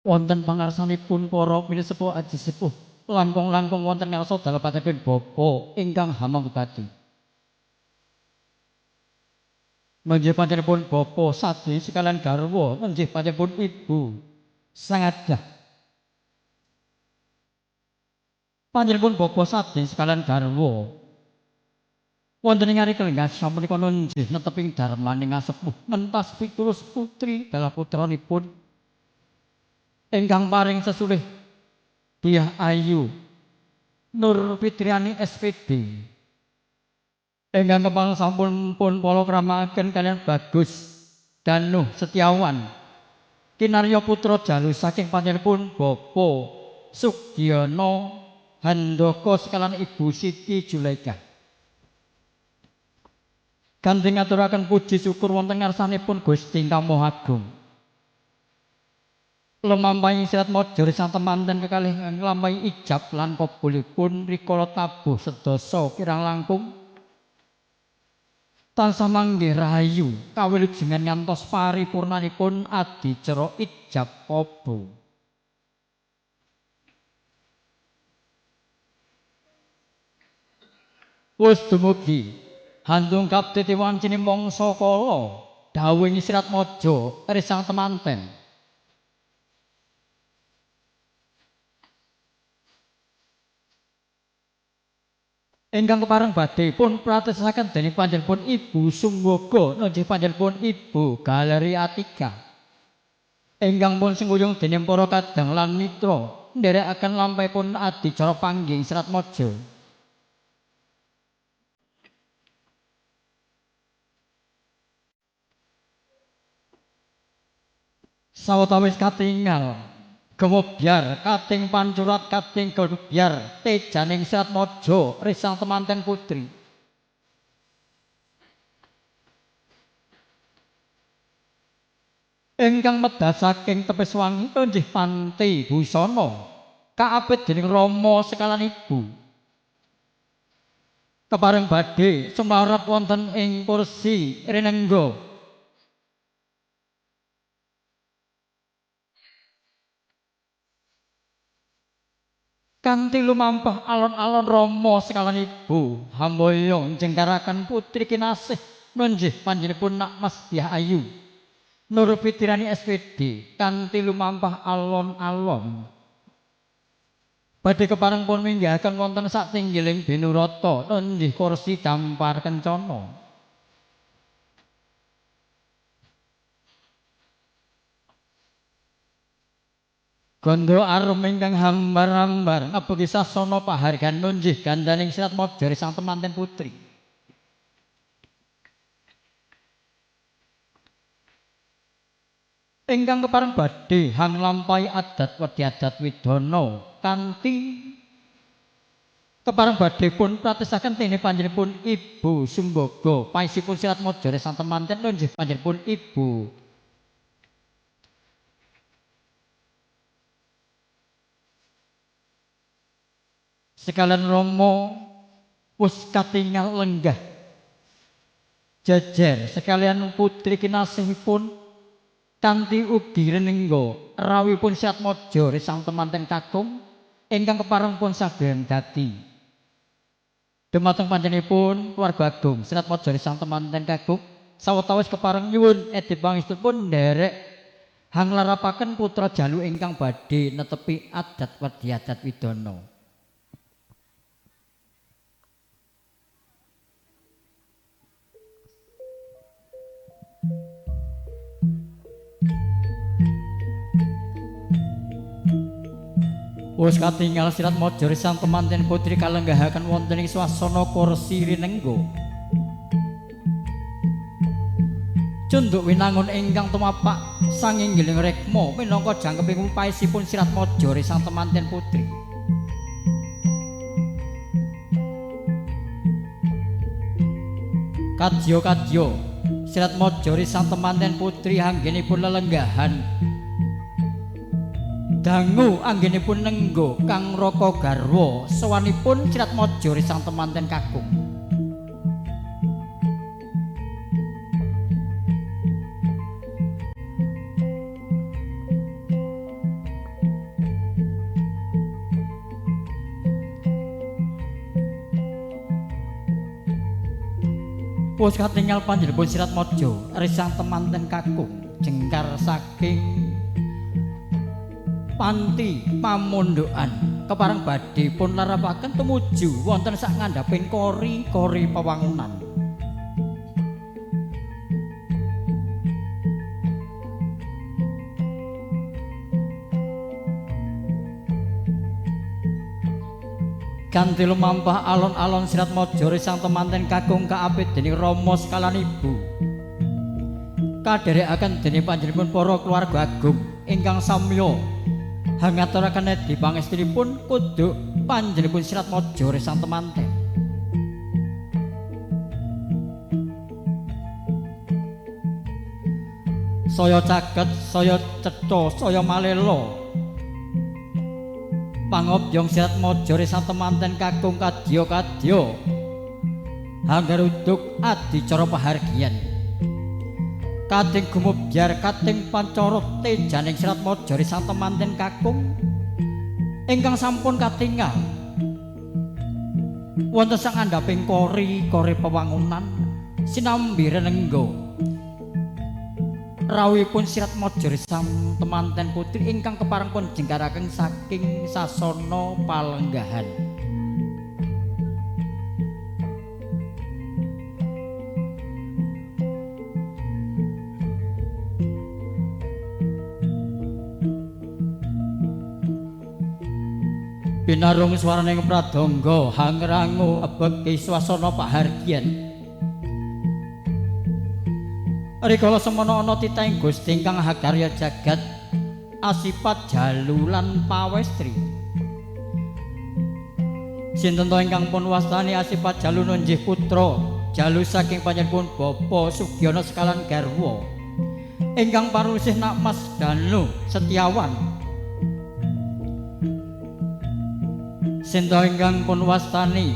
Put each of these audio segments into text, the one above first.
Wonten pangarsanipun para pinisepuh aji sepuh langkung-langkung wonten ngarsa dalem panjenengan Bapa ingkang hamangkubati. Menjih panjenenganipun Bapa Sadi sekalian garwa, menjih panjenenganipun Ibu Sangadah. Panjenenganipun Bapa Sadi sekalian garwa wonten ing ari kelenggah sapunika nunjih neteping dharmaning asepuh mentas pitulus putri dalah putranipun ingkang paring sesulih Dyah Ayu Nur Fitriani SPD ingkang kepang sampun pun palakramaken kaliyan Bagus Danuh Setiawan kinarya putra jalu saking panjenenganipun Bapa Sugiono Handaka sekalian Ibu Siti Julaika. Kanthi ngaturaken puji syukur wonten ngarsanipun Gusti ingkang Maha Agung. Lumampahing Sirat Maja sang temanten kekalih nglampahi ijab lan kabulipun rikala tabuh sedasa kirang langkung tansah manggih rahayu kawilujengan ngantos paripurnanipun adicara ijab kabul. Wus dumugi handungkap titi wancine mangsa kala dawuhing Sirat Maja risang temanten. Ingkang kepareng badhe pun pratesaken dening panjenenganipun Ibu Sumboga nunjih panjenenganipun Ibu Galeri Atika. Ingkang pun sengkuyung dening para kadang lan mitra nderekaken lampahipun adicara panggih Serat Maja. Sawetawis katingal gemobyar kating pancurat kating gemobyar tejaning Serat Maja risang temanten putri. Ingkang medal saking tepis wangi nggih panti busana kaapit dening rama sekalian ibu. Kepareng badhe sumarep wonten ing kursi rinengga. Kanthi lumampah alon-alon rama sekalian ibu hamboyo njengkaraken putri kinasih nunjih panjenenganipun Nak Mas Dyah Ayu Nur Fitriani SPD kanthi lumampah alon-alon badhe kepareng pun minggihaken wonten satinggiling binurata nunjih kursi dampar kencana. Gandha arum ingkang hambar-hambar ngebuki sasana pahargan nunjih gandaning Serat Maja sang temanten putri. Ingkang kepareng badhe hanglampahi adat wedi adat widana kanthi kepareng badhe pun pratesaken tene panjenenganipun Ibu Sumboga paisipun Serat Maja sang temanten nunjih panjenenganipun Ibu sekalian Rama wis katingal lenggah jejer sekalian putri kinasihipun kanthi ugi renengga rawuhipun Serat Maja sang temanten kakung ingkang kepareng pun saged dadi dumateng panjenenganipun keluarga agung Serat Maja sang temanten kakung sawetawis kepareng nyuwun edi pangestupun nderek hanglarapaken putra jalu ingkang badhe netepi adat wedi adat widana. Wus katingal Sirat Maja sang temanten putri kalenggahaken wonten ing swasana kursi rinengga. Cunduk winangun ingkang tumapak sanginggiling rekma minangka jangkeping paisipun Sirat Maja sang temanten putri. Kadya-kadya Sirat Maja sang temanten putri anggenipun lelenggahan dangu anggenipun nenggo kang raka garwa sowanipun Sirat Maja sang temanten kakung. Wis katingal panjenengan Siratmaja risang temanten kakung jengkar saking panti pamondokan kepareng badhe pun larapaken tumuju wonten sak ngandhaping kori-kori pawangunan. Kanthi lumampah alon-alon Siratmaja risang temanten kakung kaapit dening rama sekalian ibu. Kadherekaken dening panjenenganipun para keluarga agung ingkang samya hangaturaken edi pangestunipun kuduk panjenenganipun Siratmaja risang temanten. Saya caket, saya cetha, saya malela. Pangobyong Siratmaja risang temanten kakung kadya-kadya hanggaruduk adicara pahargyan. Kating gumubyar kating pancara tejaning Siratmaja risang temanten kakung ingkang sampun katingal wonten sak ngandhaping kori-kori pewangunan sinambi renengga. Rawuhipun Siratmaja risang temanten putri ingkang kepareng pun jengkaraken saking sasana palenggahan. Pinarung swaraning pradangga hangrangu ebegi swasana pahargyan. Rikala semana ana titahing Gusti ingkang hakarya jagat asipat jalu lan pawestri. Sinten to ingkang pun wastani asipat jalu nunjih putra jalu saking panjenenganipun Bapa Sugiono sekalan garwa ingkang parusih nak Mas Danu Setiawan. Sinten ingkang pun wastani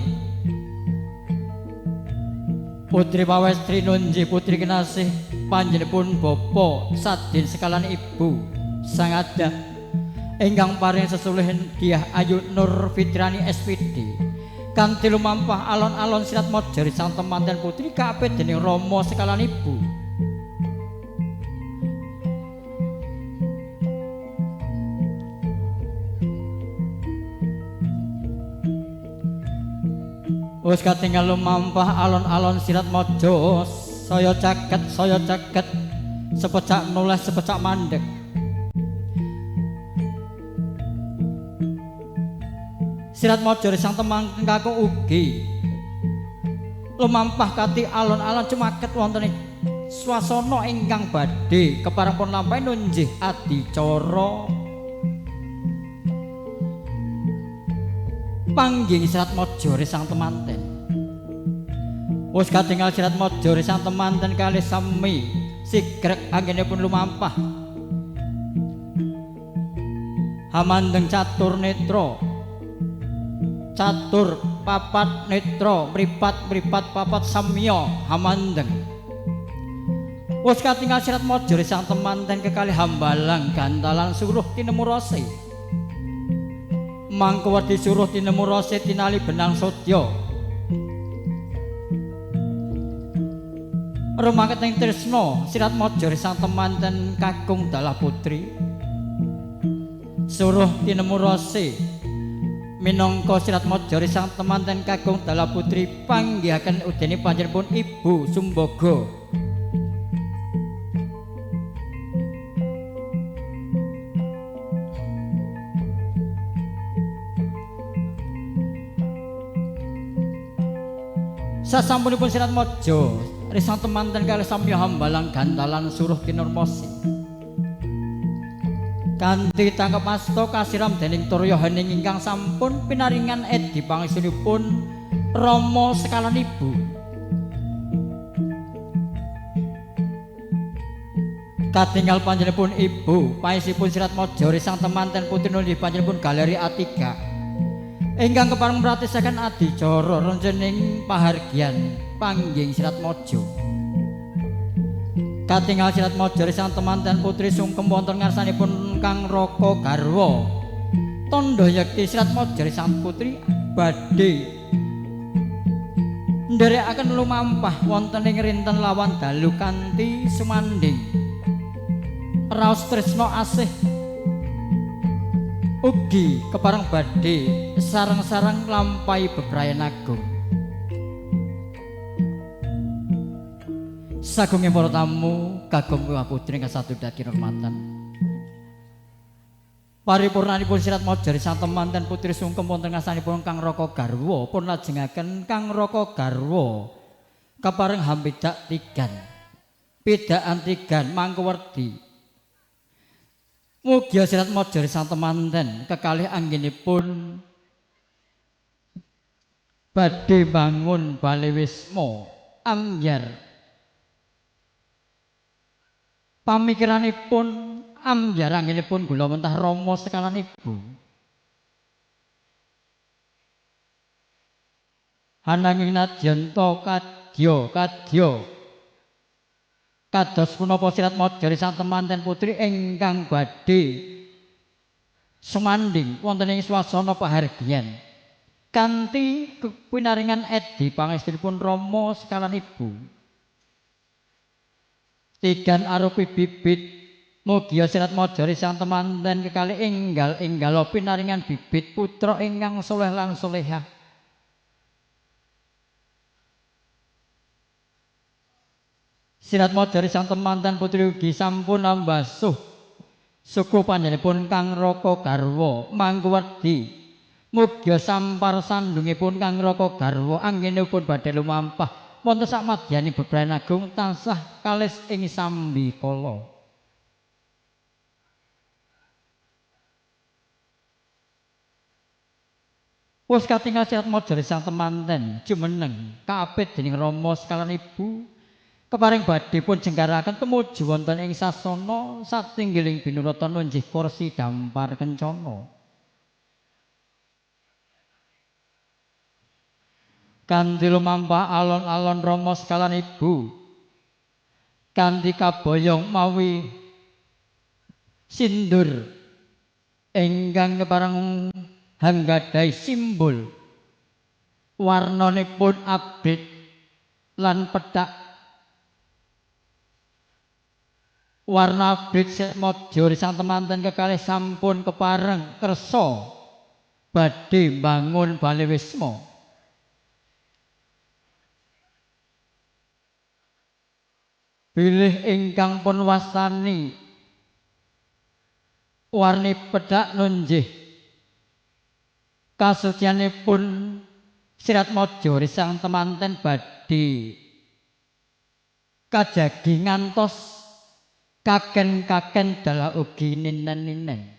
putri pawestri nunjih putri kinasih panjenenganipun Bapa Sadin sekalan ibu Sangadah ingkang paring sesulih Dyah Ayu Nur Fitrani SPD kanthi lumampah alon-alon Siratmaja risang temanten putri kaapit dening rama sekalan ibu. Wis katingal lumampah alon-alon Siratmaja saya caket sepecak noleh sepecak mandek. Siratmaja risang temanten kakung ugi lumampah kanthi alon-alon cumaket wonten ing swasana ingkang badhe kepareng pun lampahi nunjih adicara panggih Siratmaja risang temanten. Wis katingal Siratmaja risang temanten kalih sami sigrek anggenipun lumampah hamandeng catur netra catur papat netra mripat-mripat papat samya hamandeng. Wis katingal Siratmaja risang temanten kekalih hambalang gantalan suruh tinemu rase. Mangko wedi suruh tinemu rase tinali benang sodya. Rumaketing tresna Siratmaja risang temanten kakung dalah putri. Suruh tinemu rase minangka Siratmaja risang temanten kakung dalah putri panggihaken udene panjenenganipun Ibu Sumbaga. Sasampunipun Siratmaja risang temanten kalih samya hambalang gantalan suruh kinurmasi. Kanthi tangkep asta kasiram dening Turya Hening ingkang sampun pinaringan edi pangestunipun rama sekalan ibu. Katingal panjenenganipun ibu paesipun Siratmaja risang temanten putri nuli panjenenganipun Galeri A3 ingkang kepareng mratisaken adicara rencening pahargyan panggih Siratmaja. Katingal Siratmaja risang temanten putri sungkem wonten ngarsanipun Kang Raka garwa. Tandha yekti Siratmaja risang putri badhe Nderekaken lumampah wonten ing rinten lawan dalu kanthi sumandhing. Raos tresna asih ugi kepareng badhe sareng-sareng nglampahi bebrayan agung. Sagunge para tamu kagum miwah putri ingkang satunggal kinurmatan. Paripurnanipun Sirat Maja sang temanten putri sungkem wonten ngastanipun Kang Raka Garwa pun lajengaken Kang Raka Garwa kepareng hampidak tigan. Pidakan tigan mangkuwerdi. Mugia Sirat Maja sang temanten kekalih anggenipun badhe bangun bale wisma ambyar. Pamikiranipun ambyar anggenipun gula mentah rama sekalan ibu. Ananging nadyan ta kadya kados punapa Sirat Maja sang temanten putri ingkang badhe sumandhing wonten ing swasana pahargyan kanthi pinaringan edi pangestunipun rama sekalan ibu. Tigan arupi bibit mugia Sirat Maja sang temanten kekalih enggal-enggala pinaringan bibit putra ingkang soleh lan solehah. Sirat Maja sang temanten putri ugi sampun ambasuh suku panjenenganipun Kang Raka Garwa mangkuwerdi. Mugia sampar sandungipun Kang Raka Garwa anggenipun badhe lumampah wonten samadyaning bebrayan agung tansah kalis ing sambikala. Wis katingal Sirat Maja sang temanten jumeneng kaapit dening rama sekalan ibu keparing badhe pun jenggaraken tumuju wonten ing sasana satinggiling binurata nunjih kursi dampar kencana. Kanthi lumampah alon-alon rama sekalan ibu kanthi kaboyong mawi sindur ingkang kepareng hanggadhahi simbol warnanipun abrit lan pethak. Warna abrit Sirat Maja sang temanten kekalih sampun kepareng kersa badhe mbangun bale wisma. Bilih ingkang pun wastani warni pethak nunjih kasucianipun Sirat Maja sang temanten badhe kajagi ngantos kaken-kaken dalah ugi ninen-ninen.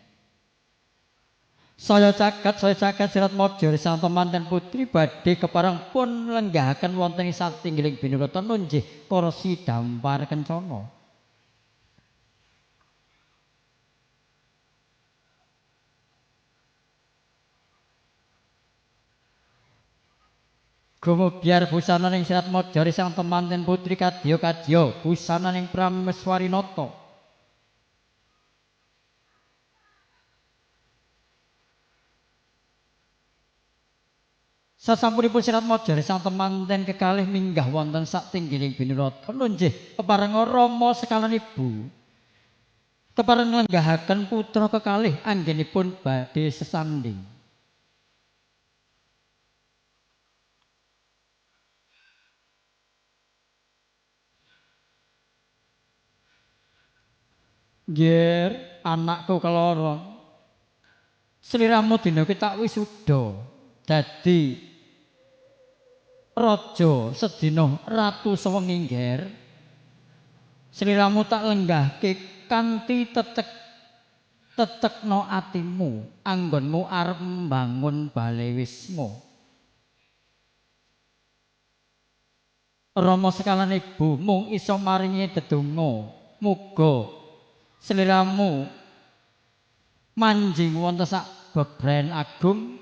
Saya caket Sirat Maja sang temanten putri badhe kepareng pun lenggahaken wonten ing satinggiling binurata nunjih kursi dampar kencana. Gumobyar busananing Sirat Maja sang temanten putri kadya-kadya busananing Prameswarinata. Sasampunipun Sirat Maja sang temanten kekalih minggah wonten satinggiling binurata nunjih kepareng rama sekalan ibu kepareng nglenggahaken putra kekalih anggenipun badhe sesanding. Nger anakku keloro, sliramu dina iki tak wisuda dadi raja sedina ratu sewengi. Ngger, sliramu tak lenggahke kanthi tetek tetekno atimu anggonmu arep mbangun bale wisma. Rama sekalan ibu mung iso maringi dedonga muga sliramu manjing wonten sak bebrayan agung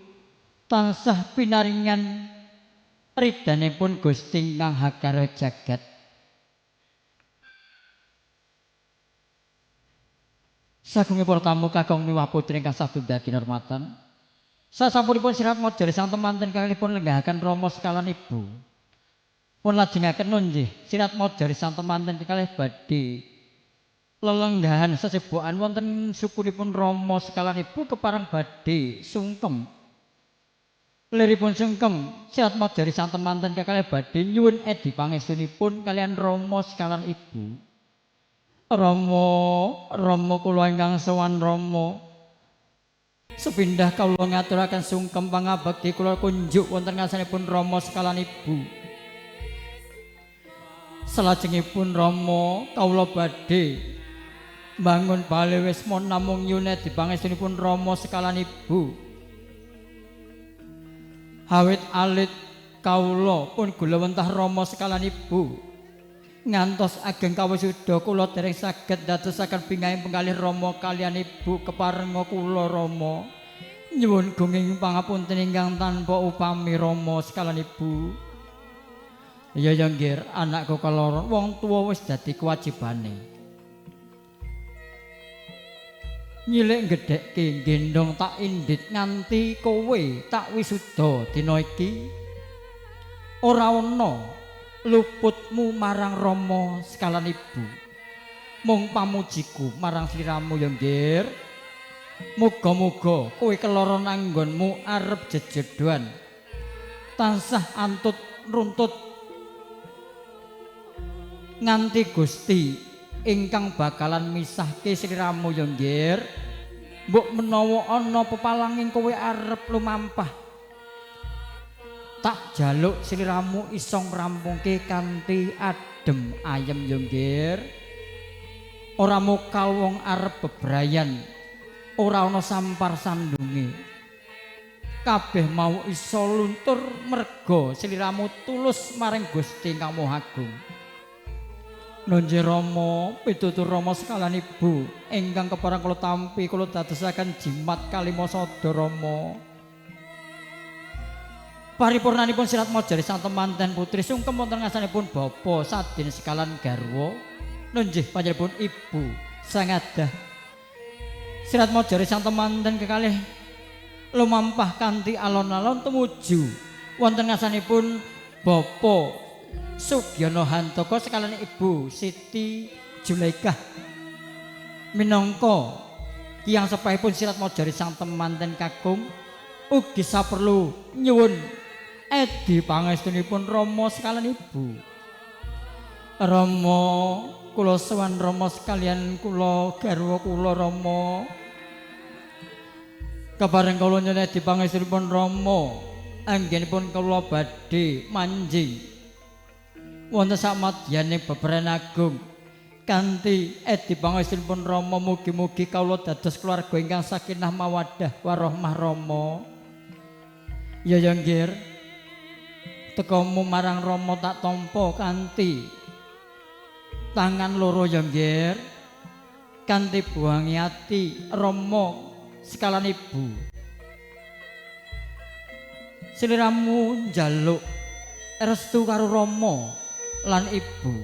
tansah pinaringan ridhanipun Gusti ingkang hakara jagat. Sagunge para tamu kakung miwah putri ingkang satunggal kinurmatan. Sasampunipun Sirat Maja sang temanten kalihipun lenggahaken rama sekalan ibu. Pun lajengaken nggih Siratmaja sang temanten kekalih badhe lelenggahan sesebokan wonten sukunipun Rama sekalian ibu kepareng badhe sungkem. Liripun sungkem Siratmaja sang temanten kekalih badhe nyuwun edi pangestunipun kalian Rama sekalian ibu. Rama, Rama kula ingkang sowan Rama. Sepindah kawula ngaturaken sungkem pangabekti kula kunjuk wonten ngarsanipun Rama sekalian ibu. Salajengipun Rama kawula badhe mbangun bale wisma namung nyuwun edi pangestunipun Rama sekalian ibu. Awit alit kawula pun gulawentah Rama sekalian ibu. Ngantos ageng kawisuda kula dereng saged ndadosaken bingahing penggalih Rama kaliyan ibu keparenga kula Rama. Nyuwun gunging pangapunten ingkang tanpa upami Rama sekalian ibu. Ya ya nggih, anakku keloro wong tuwa wis dadi kewajibane. Nyilik gedhekke gendhong tak indit nganti kowe tak wisuda dina iki. Ora ana luputmu marang Rama sekalian ibu. Mung pamujiku marang sliramu ya nggih. Muga-muga kowe keloron anggonmu arep jejedoan. Tansah antut runtut nganti Gusti ingkang bakalan misahke sliramu ya nggih. Mbok menawa ana pepalanging kowe arep lumampah, tak jaluk sliramu iso ngrampungke kanthi adem ayem ya nggih. Ora mokal wong arep bebrayan, ora ana sampar sandunge. Kabeh mau iso luntur merga sliramu tulus maring Gusti Kang Maha Agung. Nunjih Rama, pitutur Rama sekalian ibu ingkang kepareng kula tampi kula dadosaken jimat kalima sada Rama. Paripurnanipun Siratmaja sang temanten putri sungkem wonten ngarsanipun bapa sadin sekalian garwa nunjih panjenenganipun ibu sangadah. Siratmaja sang temanten kekalih lumampah kanthi alon-alon tumuju wonten ngarsanipun bapa Sugiono Hantoko sekalian ibu Siti Julaikah minangka tiyang sepahipun Siratmaja sang temanten kakung ugi saperlu nyuwun edi pangestunipun Rama sekalian ibu. Rama kula sowan Rama sekalian kula garwa kula Rama. Kepareng kula nyuwun edi pangestunipun Rama anggenipun kula badhe manjing wonten samadyaning beberan agung kanthi edi pangestunipun Rama mugi-mugi kawula dados keluarga ingkang sakinah mawaddah warahmah Rama. Ya ya nggih, tekamu marang Rama tak tampa kanthi tangan loro ya nggih, kanthi buangi ati Rama sekalian ibu. Sliramu njaluk restu karo Rama lan ibu.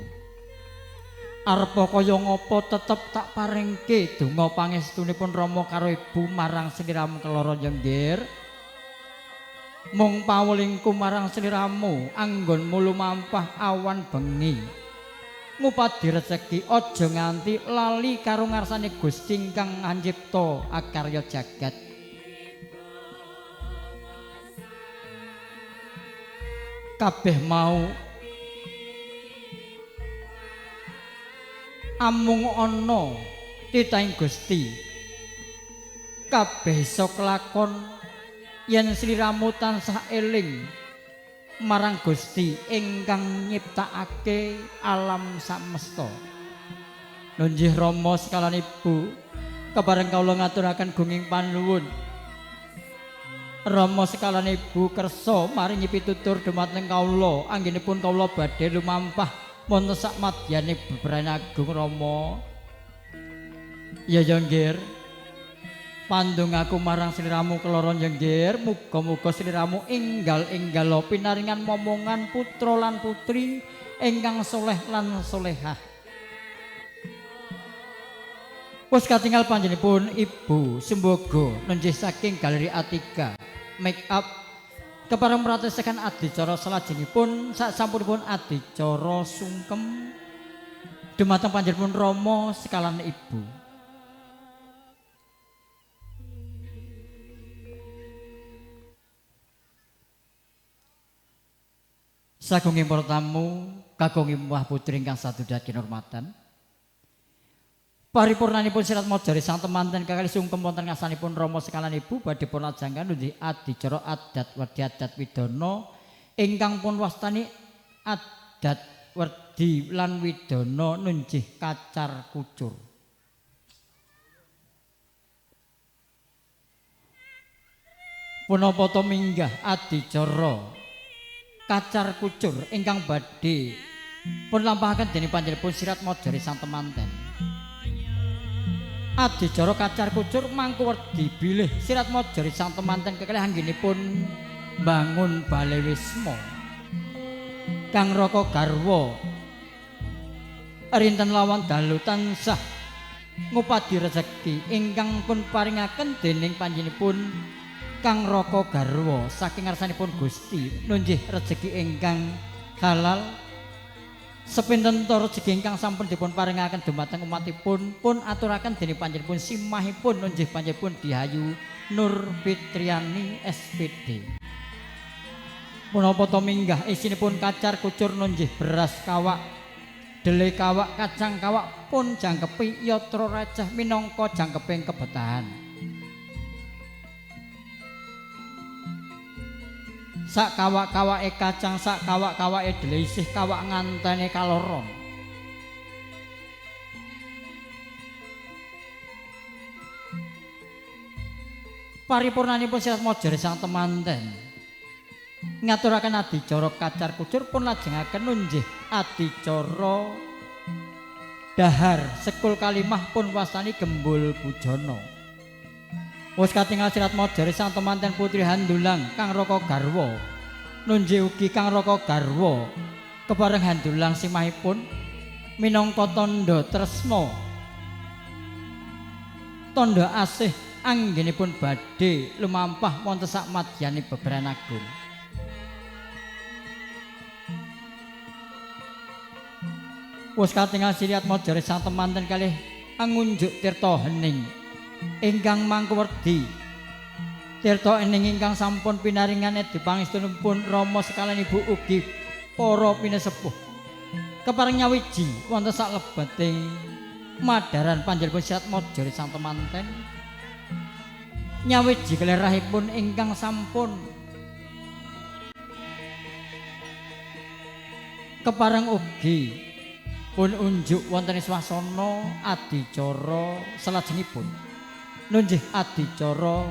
Arepa kaya ngapa tetep tak paringke donga pangestunipun Rama karo ibu marang sliramu keloro ya nggih. Mung pawelingku marang sliramu anggonmu lumampah awan bengi ngupadi rejeki aja nganti lali karo ngarsane Gusti ingkang anjipta akarya jagat. Kabeh mau amung ana titahing Gusti. Kabeh iso kelakon yen sliramu tansah eling marang Gusti ingkang nyiptakake alam samesta. Nunjih Rama sekalian ibu kepareng kawula ngaturaken gunging panuwun. Rama sekalian ibu kersa maringi pitutur dumateng kawula anggenipun kawula badhe lumampah wonten sakmadyane beberan agung Rama. Ya ya nggih, pandongaku marang sliramu keloro ya nggih, muga-muga sliramu enggal-enggal pinaringan momongan putra lan putri ingkang soleh lan solehah. Wis katingal panjenenganipun Ibu Sumbogo nenjih saking Galeri A3 make up Kepareng mratosaken adicara salajengipun sasampunipun adicara sungkem dumateng panjenenganipun Rama sekalian Ibu. Sagunging para tamu, kakung Wah putri ingkang sadudat kinurmatan. Paripurnanipun Sirat Mojari sang temanten kakalih sungkem wonten ngarsanipun Rama sekalian Ibu badhe pun lajengaken nunjuk adicara adat werdi adat widana ingkang pun wastani adat werdi lan widana nunjih kacar kucur. Punapa ta minggah adicara kacar kucur ingkang badhe pun lampahaken dening panjenenganipun Sirat Mojari sang temanten. Adicara kacar kucur mangku werdi bilih Sirat Mojari sang temanten kekalih anggenipun mbangun bale wisma Kang Raka garwa rinten lawan dalu tansah ngupadi rejeki ingkang pun paringaken dening panjenenganipun Kang Raka garwa saking ngarsanipun Gusti nunjih rejeki ingkang halal. Sepinten ta rejeki ingkang sampun dipun paringaken dumateng umatipun pun aturaken dening panjenenganipun simahipun nunjih panjenenganipun Dihayu Nur Fitriani SPD. Punapa ta minggah isinipun kacar kucur nunjih beras kawak, dele kawak, kacang kawak pun jangkepi yatra rajah minangka jangkeping kebetahan. Sak kawak-kawake kacang, sak kawak-kawake dele isih kawak ngantene kaloron. Paripurnanipun Sirat Mojari sang temanten ngaturaken adicara kacar kucur pun lajengaken nunjih adicara dahar sekul kalimah pun wastani gembul bujana. Wis katingal Sirat Mojari sang temanten putri handulang Kang Raka garwa nunjih ugi Kang Raka garwa kepareng handulang simahipun minangka tandha tresna tandha asih anggenipun badhe lumampah wonten sak madyane beberan agung. Wis katingal Sirat Mojari sang temanten kalih angunjuk tirta hening ingkang mangku werdi. Tirta hening ingkang sampun pinaringane dipangestunipun Rama sekalian Ibu ugi para pinesepuh. Kepareng nyawiji wonten sak lebeting madaran panjenengan Sirat Mojari sang temanten. Nyawiji kelerahipun ingkang sampun kepareng ugi pun unjuk wonten swasana adicara salajengipun nunjih adicara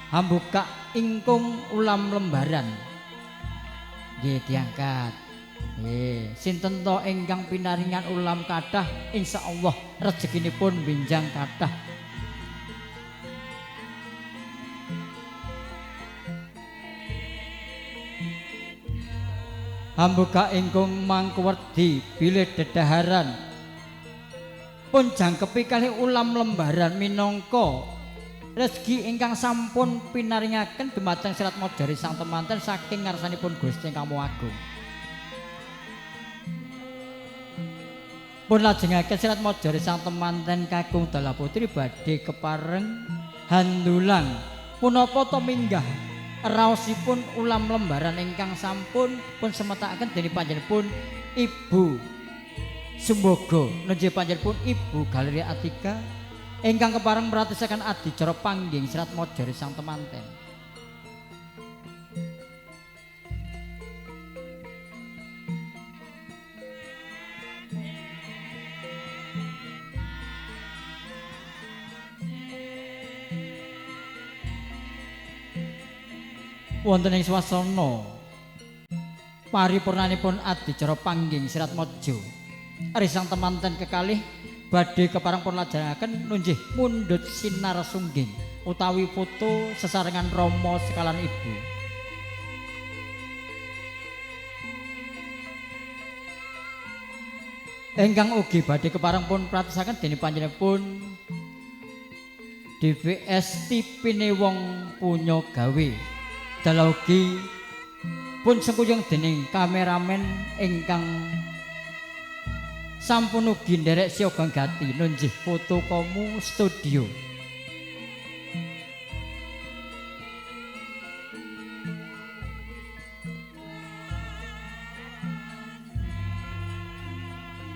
hambuka ingkung ulam lembaran. Nggih diangkat. Nggih, sinten to ingkang pinaringan ulam kathah insyaallah rezekinipun benjang kathah. Hambuka ingkung mangkuwerdi bilih dedaharan pun jangkepi kalih ulam lembaran minangka rezeki ingkang sampun pinaringaken dumateng Sirat Mojari sang temanten saking ngarsanipun Gusti ingkang Maha Agung. Pun lajengaken Sirat Mojari sang temanten kakung dalah putri badhe kepareng handulang punapa ta minggah raosipun ulam lembaran ingkang sampun pun semetakaken dening panjenenganipun Ibu Sumbogo nunjih panjenenganipun Ibu Galeri Atika ingkang kepareng mratisaken adicara panggih Sirat Mojari sang temanten. Wonten ing swasana paripurnanipun adicara panggih Sirat Mojo risang temanten kekalih badhe kepareng pun lajengaken nunjih mundhut sinar sungging utawi foto sesarengan Rama sekalian Ibu. Ingkang ugi badhe kepareng pun pratosaken dening panjenenganipun DVS tipine wong punya gawe. Dalah ugi pun sengkuyung dening kameramen ingkang sampun ugi nderek siaga gati nunjih foto komu studio.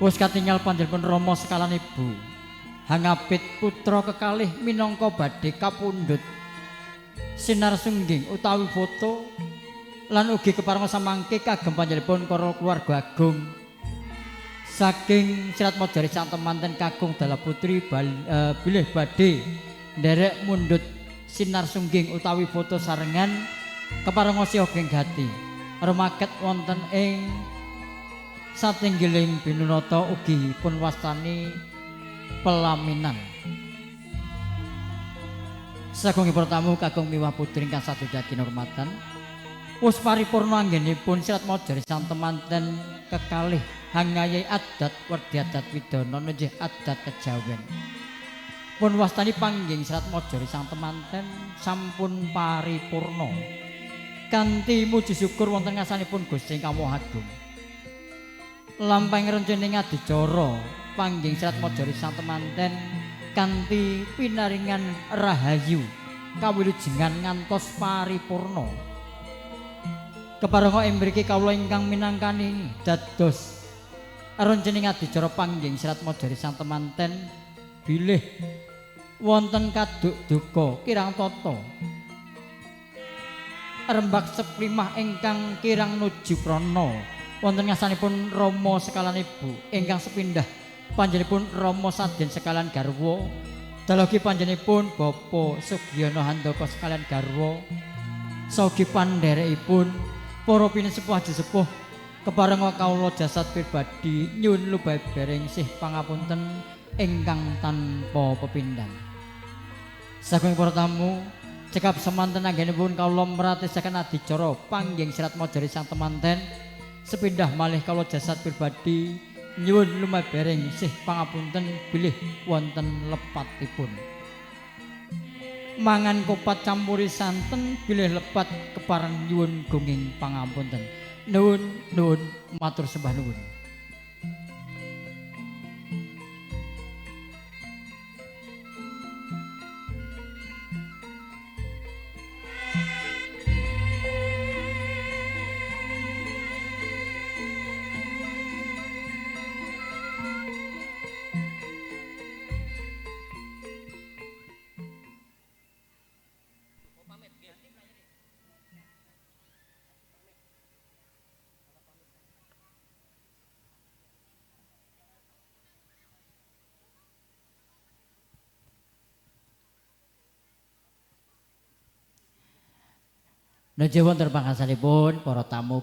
Wis katingal panjenengan Rama sekalan ibu hangapit putra kekalih minangka badhe kapundhut sinar sungging utawi foto lan ugi keparenga samangke kagem panjenengan para keluarga agung saking Serat Mojari sang temanten kakung dalah putri bilih badhe nderek mundhut sinar sungging utawi foto sarengan keparenga siaga gati rumaket wonten ing satinggiling binunata ugi pun wastani pelaminan. Sagungipun tamu kakung miwah putri ingkang sadoja kinurmatan, wus paripurna anggenipun Serat Mojari sang temanten kekalih hangayahi adat werdi adat widana nenjih adat kejawen. Pun wastani pangging Serat Mojari sang temanten sampun paripurna kanthi muji syukur wonten ngarsanipun Gusti ingkang Maha Agung. Lampahing rencana adicara pangging Serat Mojari sang temanten kanthi pinaringan rahayu kawilujengan ngantos paripurna. Keparenga ing mriki kawula ingkang minangkani dados rencana adicara pangging Serat Mojari sang temanten bilih wonten kaduk duka kirang tata rembak seplimah ingkang kirang nuju prana wonten ngarsanipun Rama sekalan ibu ingkang sepindah panjenenganipun Rama Saden sekalan garwa, dalah ugi panjenenganipun Bapak Sugiono Handaka sekalian garwa, saugi pandherekipun para pinesepuh aji sepuh keparenga kawula jasad pribadi nyuwun lubaring sih pangapunten ingkang tanpa pepindhan. Sagung para tamu cekap semanten anggenipun kawula mratisaken adicara pangging Serat Mojari sang temanten sepindah malih kawula jasad pribadi nyuwun lumabaring sih pangapunten bilih wonten lepatipun. Mangan kopat campuri santen bilih lepat kepareng nyuwun gunging pangapunten. Nuwun nuwun matur sembah nuwun. Nuju wonten pangasanipun para tamu.